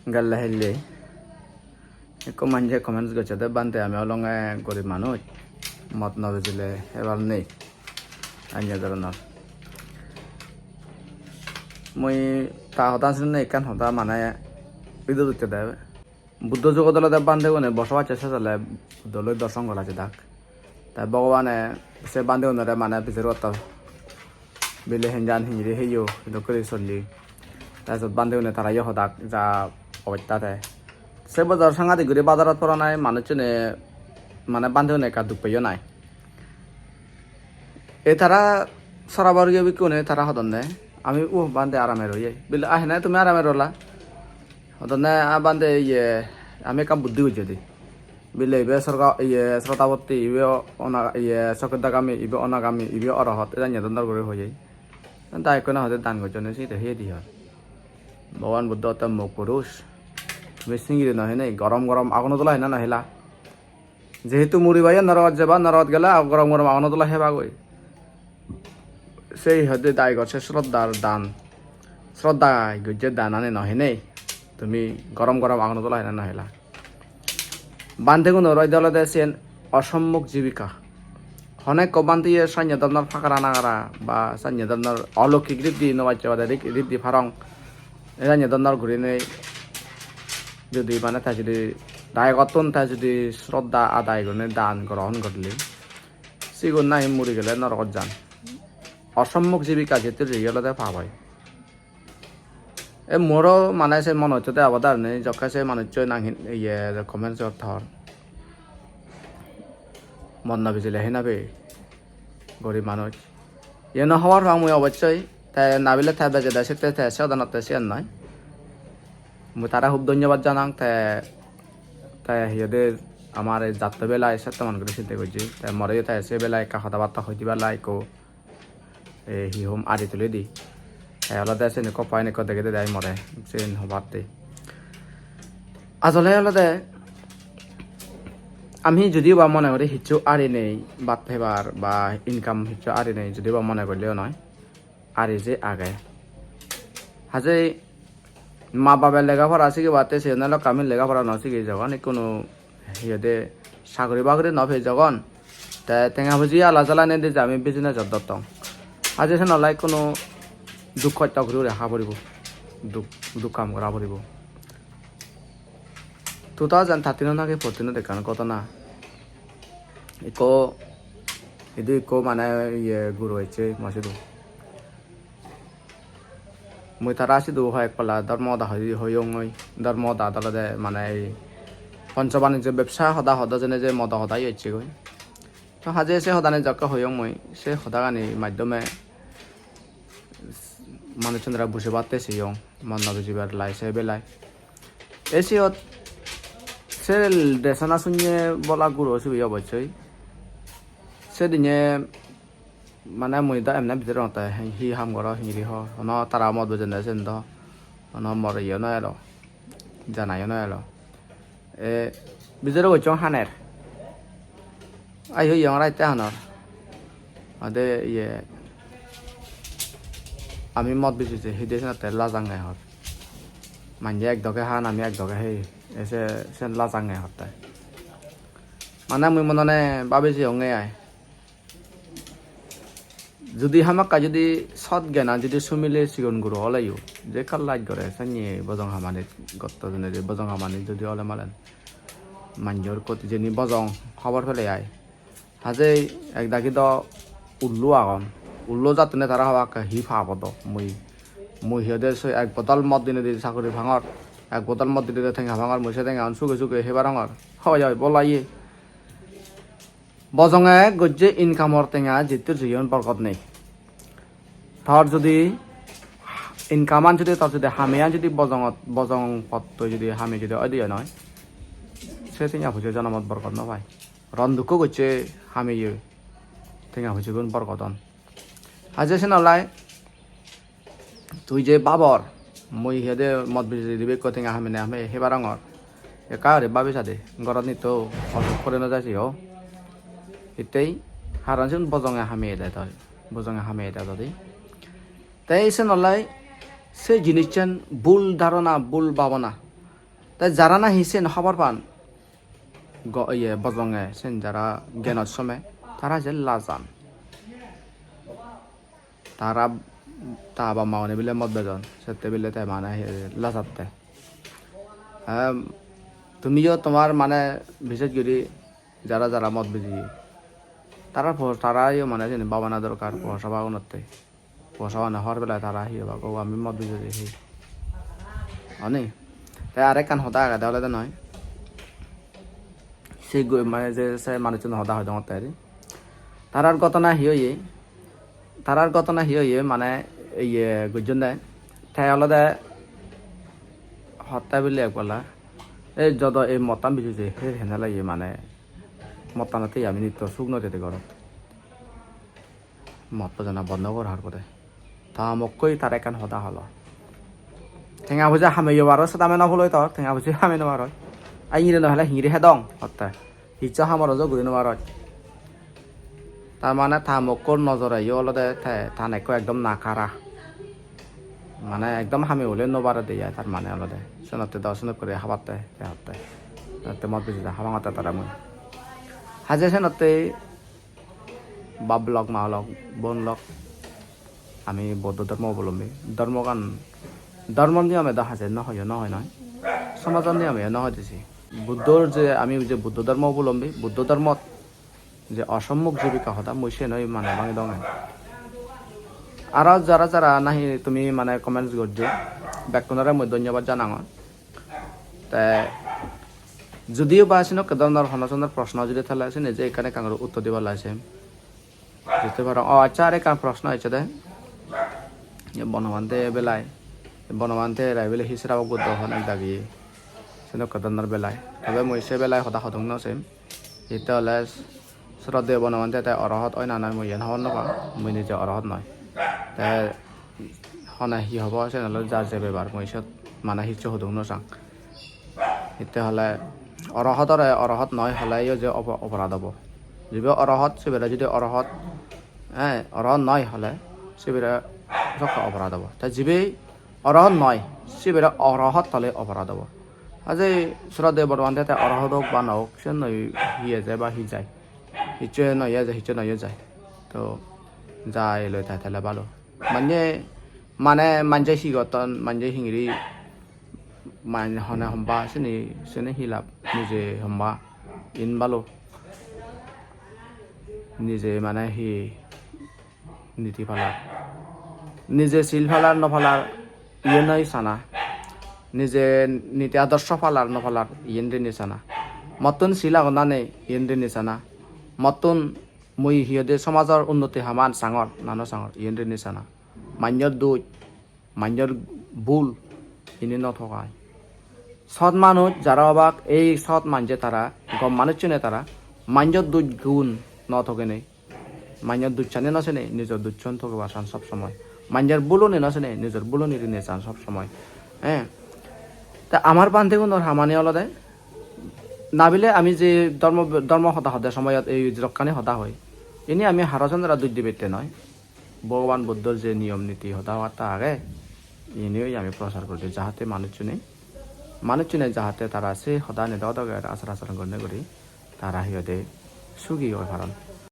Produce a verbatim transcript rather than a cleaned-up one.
Gelle helle ekko manje comments gocchede, "Bhante, ami olonge gorib manuj, mod no bejile hebar nei." Anye doronor. Mui ta hoda sunne ekkan hoda mane video utte de. Buddho jugot olode bhantegune bosobas sejele Buddho loi dorson gora jedak. Te Bhogobane se bhantegunore mane bijer gotto. Bile henjan hinjiri heyo, hintu guri solli. Te sot bhantegune tarayo hodak ja obosta te. Se bojor sangadik guri bazarot poranai manuchchune mane bhantegune ekka duk peyo nai. E tara sora borgiyo bhikkhune tara hodonne, "Ami, uh, bhante arame roye." Bile, "Ah, hene tumi arame rola?" Hodonne, "Ah, bhante, iye, ami ekkan buddhi gojjedi." Bile ibe sorga, iye, Srotapatti, ibe o-, ona-, iye, Sakadagami, ibe Anagami, ibe Arahat, edan jedondor guri hoye. Da ekkena hoide dan gojjone side heyedi hor. Bhogoban Buddho otte mok purush. Tumi singiri no hene, gorom gorom aguno dola hene no hela. Jehetu muribayo norogot jeba, norogot gele gorom gorom aguno dola hebagoi. Sei hoide dai gor se sroddhar dan. Sroddha gojje danani no hinei. Tumi gorom gorom aguno dola hene no hela. Bhantegunor oide olode siyen osommok jibika. Honekko bhanteye sanye dhoronor pakara nagara ba sanye dhoronor oloukik riddhi no bacche bade rik-, riddhi parong. E sanye dhoronor gurinei judi mane te judi dayogottun te judi sroddha adai gurinei dan grohon gorile, sigun nahi muri gele norogot jan. Osommok jibika jettun jeye olode pap oi. E moro mane se mone hocche de abadar nei, jokke se manuccho nang hin-, iye, comment sot thor. Mod no bijile hinabe gorib manuj. Iye no hobor pang mui obossoi, te nabile te bejede sette te se odanotte siyan noi. Mui tare hub dhonnobad janang, te, te hi hoide amar ei jatto belai settoman guri sinte gojje. Te moreyo te se belai ekka hoda batta hoi dibar lai ekko, e, hi hom ari tuli di. Te olode sen ekko point ekko degede de ai more, sen hobatte. Asole olode ami judiyo ba mone guri hissu ari nei, bhat hebar ba income hissu ari nei, judiyo ba mone gorleyo noi, ari je age. Haje ma babe lega pora sigibatte siyen olok ami lega pora no sigi jogon ikkunu hi hoide saguri baguri no pei jogon. Te tenga puji ala jala nei de je ami business-ot dottong. Haje sen olai ikkunu duk hosto guri guri ha poribo. Duk, duk kam gora poribo. Two thousand thirteen-ot naki fourteen-ot ekkan ghotona. Ikko, idu ikko mane iye guro ecche mo sidu. Mui tara sidu hoyek palla dhormo hoda hoi-, hoyongoi. Dhormo hoda olode mane ei poncho banijjo bebsa hoda hodo jene je modo hoda ecchegoi. To haje se hodani jokke hoyong mui, se hodagani maddhome manuchunore bujibatte seyong, mon no bujibar lai se belai. Ei siyot se desona sunye bola guro sibe obossoi. Sedinye mane mui do emne bidirey rongotte hi ham goro hingiri hor. Hono tara mod bejende siyen do hono mor iye no elo, janayo no elo. E, bidirey gocchong haner. Ai hoyong raite hanor. Ade iye, ami mod bijede hide senotte lajange hor. Manje ek doge han, ami ek doge hei. Ese sen lajange hotte. Mane mui monone babi jeyonge ai. Judi hamakkai judi sot gyanan judi sumile sigon guro oleyo, je ekka laj gore, sanye bojong hamani gotto jene je bojong hamani judi ole malen manjor koti jeni bojong hobor pele ai. Hajei ek dagi do ullu agon, ullu jattune tara hobak hi pap odo. Mui, mui hi hoide se ek bodol mod dinedi saguri pangor, ek bodol mod dinedi tenga pangor, mui se tengaun suge suge hebarongor. Hoi hoi bolaye. Bojonge gojje income-or tenga jittur jiyon borgot nei. Tor judi income-an judi tor judi hameyan judi bojongot, bojong pottoi judi hame judi oide noi, se tenga pujo jonomot borgot no pai. Ron dukko gocche hameye tenga pujogun borgot on. Haje sen olai tui je babor, mui hi hoide mod bijedi dibe ekko tenga hamine hame hebarongor. Ekka guri babi sade, gorot nitto osuk pore no jai siyo. Hittei, haron sigun bojonge hameye de toi, bojonge hameye de dodi. Te sen olai se jinissan bul dharona, bul babona. Te jara nahi sen hobor pan, go-, iye, bojonge sen jara gyanot some, tara je lajan. Tara, ta bap ma gune bile mod bejon, sette bile te mane he lajatte. Em, tumiyo tomar mane bises guri jara jara mod biji, tara po-, tarayo mane sini babana dorkar po sabagunotte. Posa mane hor belai tara hi obak, "O, ami mod biji de," hi. Oni? Te arekkan hoda agede olode noi. Se go-, mane je se manuchun hoda hoi dongotte ari. Tarar ghotona hi oye? Tarar ghotona hi oye? Mane iye gojjonde. Te olode hotte bile ekbala. Ei jodo ei mottan biji je, he henele iye mane mottanotte ami nitto suk no dede gorot. Motto jana bondo gor har pore. Ta mokkoi tara ekkan hoda holo. Tenga poje hameyo baro sedame no puloi tor, tenga poje hame no baroi. Ai hingiri no hele hingiri hedong hotte. Hicchu hamor ojo guri no baroi. Tar mane ta mokkor nojore yo olode te tan ekko ekdom nakara. Mane ekdom hame hule no barede ai tar mane olode. Senotte do senok guri habatte te hotte. Senotte mot biji da habangotte tara mui. Haje senotte bap lok, ma lok, bon lok, ami Buddho dhormo obolombi. Dhormogan, dhormo niyome do haje no hoyo, no hoi noi. Somajor niyome no hoi desi. Buddhor je, ami je Buddho dhormo obolombi, Buddho dhormot je osommuk jibika hoda, mui siyen oi mane bangi dong. Aro jara jara nahi tumi mane comments gojjo, bekkunore mui dhonnobad janangor. Te judiyo ba senokke dhoronor hono sonor proshno judi thale sini je ekkan ekkan guri uttor dibar lai sem. Jodi parong. O accha, are ekkan proshno ecche de. Ye Bonobhante belai. Bonobhante rai bile hi Srabok Buddho hon ek dagi. Senokke dhoronor belai. Tobe mui se belai hoda hodong no sem. Hitte ole Sroddheyo Bonobhante te orohot oi na noi mui iyen hobor no pang. Mui nije orohot noi. Te hone hi hobo, siyen ole jar je bebar, mui siyot mane hissu hodung no sang. Hitte hole orohotore orohot noi hole yo je opo-, oporad obo. Jibe orohot, sibere judi orohot, eh, orohot noi hole sibere sokka oporad obo. Te jibe orohot noi, sibere orohot hole oporad obo. Aje Sroddheyo Bonobhante te orohot ok ba no ok, siyen noi hi eje ba hi jai. Hissu noi eje, hissu noi jai. To jai loi tai tale balo. Manye, mane manje hi gotton, manje hingiri, man-, hone homba sini, sini hi lab, nije homba, in balo. Nije mane hi niti palar. Nije sil palar no palar, iyen noi sana. Nije niti adorsho palar no palar, iyen rini sana. Mottun sil agon na nei, iyen rini sana. Mottun mui hi hoide somajor unnoti haman sangor, na no sangor, iyen rini sana. Manjor duj, manjor bul, ini no thogai. Sot manuj jara obak, ei sot manje tara, gom manuchune tara, manjor duj gun no thogenei. Manjor dujchani no sene, nijor dujchon thogebar san sob somoi. Manjor buluni no sene, nijor buluni rini san sob somoi. Eh? Ta amar bhantegunor hamani olode, nabile ami je dhormo, dhormo hoda hode somoyot ei jirokkani hoda hoi, ini ami haro jonore duj dibette noi. Bhogoban Buddhor je niyom niti hoda batta age, ini oi ami prochar guri di, jahate manuchchune, manuchchune jahate tara se hodani doge doge achar acharon gurinei guri tara hi hoide sugi oi paron.